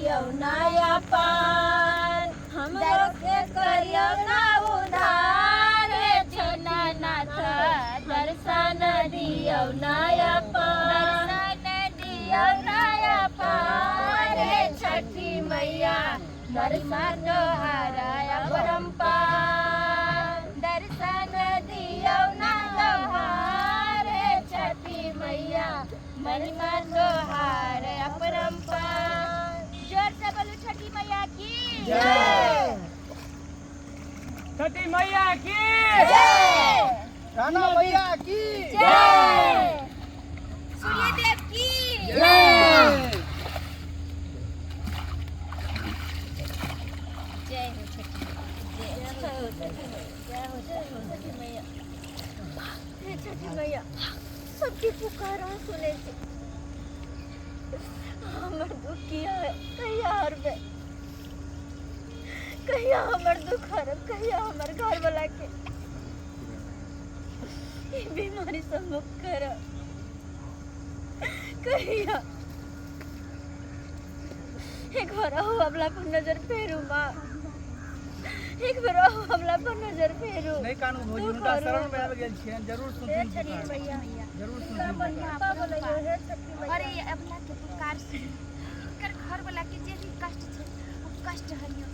दियौ नया पान, हमरो के करियौ ना उधार हे दीनानाथ, दर्शन दियौ नया पान, दर्शन दियौ नया पान हे छठी मैया, दर्शन तोहार अपरम्पार, दर्शन दियौ ना तोहार हे छठी मैया, महिमा तोहार अपरम्पार। जोर से बोलू छठी मैया की जय। छठी मैया की जय। राणा मैया की जय। सूर्यदेव की जय। जय हो छठी, जय हो छठी मैया, जय हो छठी मैया। हे छठी मैया, सबके पुकार अहाँ सुनै छी। हमर दुख किया है, कहिया हरबै, कहिया हमर दुख हरब, कहिया हमर घरवला के ई बीमारी से मुक्त करब, कहिया एक बार अहू हमला पर नजर फेरू माँ, एक बेर अहू हमला पर नजर फेरू। नहि कानू भौजी, दुख हुनका हरू शरण में हमर। आबि गेल छियनि, जरूर हे सुनथिन छठी पुकार। मैया, जरूर हुनका सुनथिन पर पुकार। कृपा बनैयौ हे छठी मैया। अरे अबला के पुकार सुनी, इनकर घर वाला के जे भी कष्ट छै ओ कष्ट हरियो।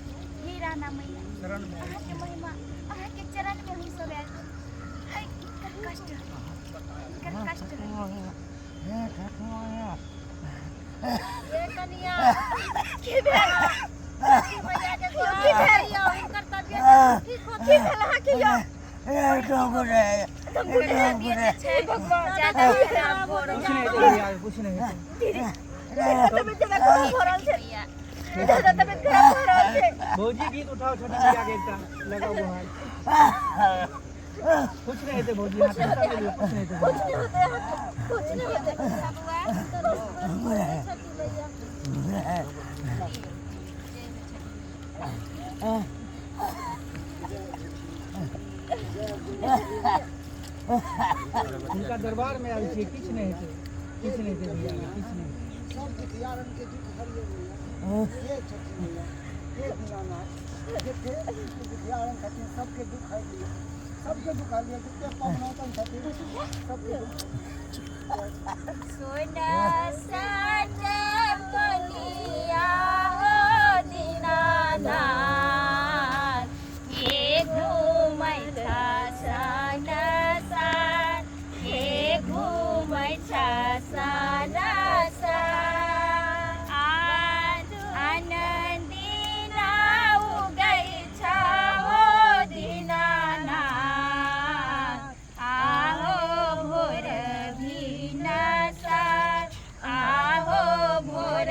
हे राणा मैया, शरण में आयल अहाँके छी। महिमा, अहाँके चरण में हम सब आयल छी। है इनकर कष्ट हरियो, इनकर कष्ट हरियो। ये कनिया की भेल? छठी मैया के गोर की भेल? हुनकर तबियत ठीक हो, की भेल अहाँके यौ? तबियत छै भगवान ज्यादा खराब हो किछु रहल नहि हेतै भैया, किछु नहि हेतै। दीदी, तबियत ज्यादा खराब हो रहल छै, मैया। ज्यादा तबियत खराब हो रहल छै। भौजी गीत उठाओ छठी मैया के, एकटा लगाओ गुहार। कुछ नहि हेतै भौजी, अहाँ टेंशन नहि लियौ, कुछ नहि हेतै। कुछ नहीं होते अहाँके, कुछ नहीं होते। बबुआ छठी मैया। हुनका दरबार में आयल छियै, किछु नहि हेतै, किछु नहि हेतै भैया, किछु नहि हेतै। सब दुखियारन के दुख हरियो मैया। हे छठी मैया, हे दीनानाथ, जते दुखियारन छथिन सबके दुख हरि लियौ, सबके दुख हरि लियौ, जते पवनौतन छथिन सबके दुख हरि लियौ। सोना साज कनिया हो दीनानाथ, के घूमै छा सनसार, के घूमै छा सनसार। आनन्दिना उगै छ हो दीनानाथ, आहो भोर भिनसार, आहो भोर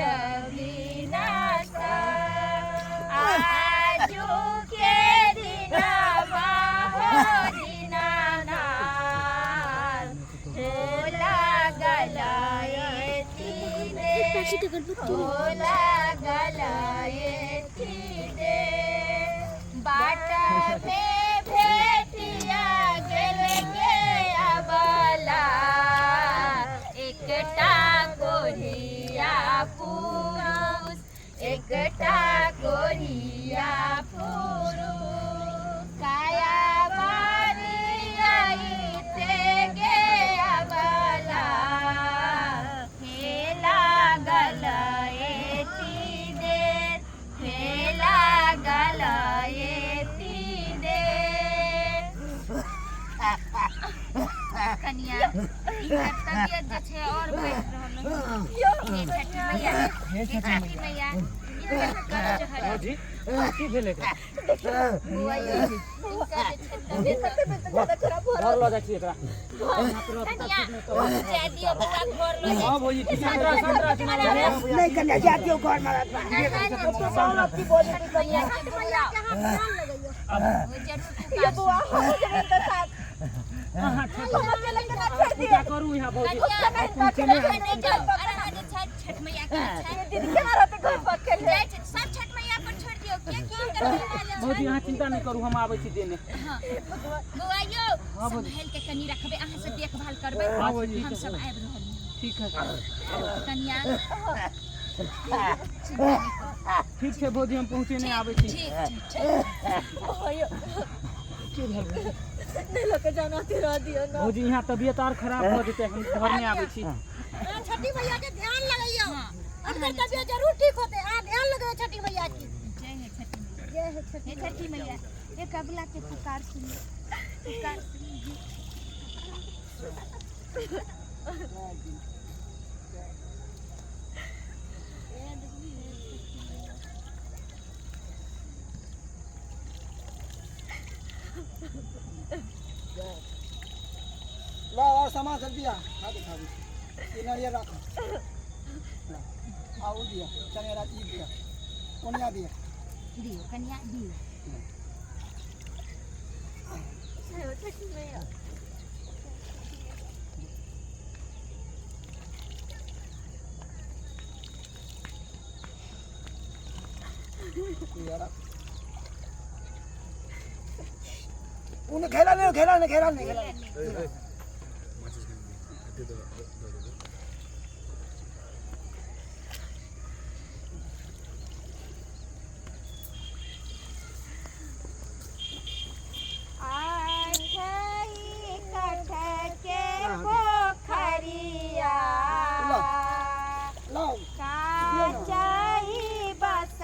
भिनसार। आजु के दिनवा हो दीनानाथ, हो लागल एती देर, हो लागल एती देर। बाट में भेटिया गेल गे अबला, एकटा कोढ़िया पुरुष, एकटा कोढ़िया पुरुष। काया बारी आइते गे अबला, हे लागल एती देर, हे लागल एती देर। कनिया, इनकर तबियत जे छै और बढ़ि रहल है। हे छठी मैया, हे हे छठी छठी मैया। मैया, इनकर कष्ट हरियो। भौजी, की भेल एकरा? बौआ यौ, इनकर जे छै तबियत तबियत ज्यादा खराब हो घर रहल लऽ जाइ छी एकरा। कनिया जाय दियौ बौआ, घर लऽ जाइ हँ भौजी, किछु नहि संतरा संतरा नहि कन्या, जा दियौ घर में। छठी मैया के मैया बोलाओ, के हाथ ध्यान लगैयौ। ओ जरूर ये पुकार बौआ, हम जमीन के साथ अहाँ छठ हम अकेले केना छोड़ दिए? पूजा करू यहाँ भौजी। कनिया अकेले नहि जाउ। अरे अहाँ जे छै छठ मैया के छै दीदी, केना रहते घर पर अकेले? जाइ छै, सब छठ मैया पर छोड़ि दियौ, कियाकि हिनकर महिमा जे भौजी छै। अहाँ चिंता नहि करू, हम आबै छी देने। हँ बौआ यौ, सम्हालि के कनि रखबै, अहाँ सब देखभाल करबै, हँ भौजी। हम सब आबि रहल। ठीक है। कनिया, ठीक छै भौजी, हम पहुँचेने आबै छी। ठीक छै, ठीक। की भेल? नहि लऽ के जाना तेरा दियौ ना। भौजी, यहाँ तबियत आर खराब भऽ जेतै, हम घर नहि आबै छी। अहाँ छठी मैया के ध्यान लगैयौ, हुनकर तबियत जरूर ठीक होतै। अहाँ ध्यान लगैयौ छठी मैया की। जय हे छठी मैया। जय हे छठी। हे छठी मैया, एक अबला के पुकार सुनियो, पुकार सुनियो। लाओ और सामान सब दिया, खा के खाबी। ये नारियल राखो, आ उ दिया चने रात, ई दिया कोनिया दिया। दियौ कनिया, दियौ। जय हो छठी मैया। दिया राख। उन्हें घेरा नहीं, घेरा नहीं, घेरा नहीं, घेरा नहीं। आठई कठ के पोखरिया, लाओ। काचही बस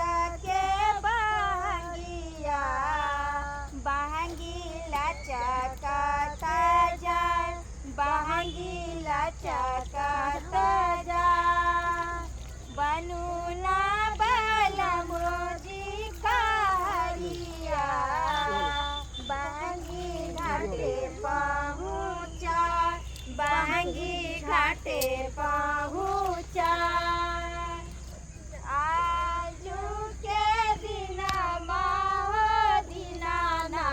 के बहंगिया, बहंगी लचकता जाय, बहंगी लचकता जाय। बनू ना बलमोजी कहरिया, बहंगी घाटे पहुँचा, बहंगी घाटे पहुँचा। आजू के दिना माहो दीनानाथ,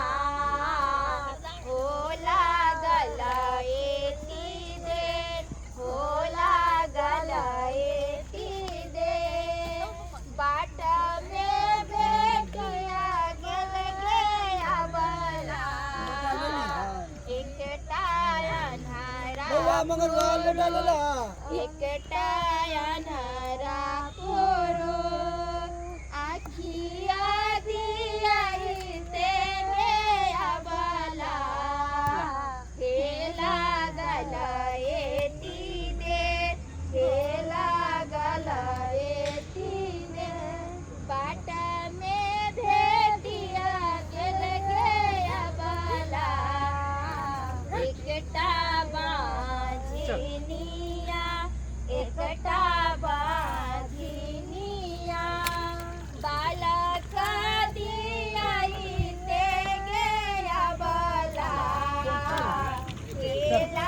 हो लागल एती देर, हो लागल एती देर। बाट में भेटिया गेल गे अबला, एकटा अन्हारा बउआ मंगलवार, लेटा लेला। एकटा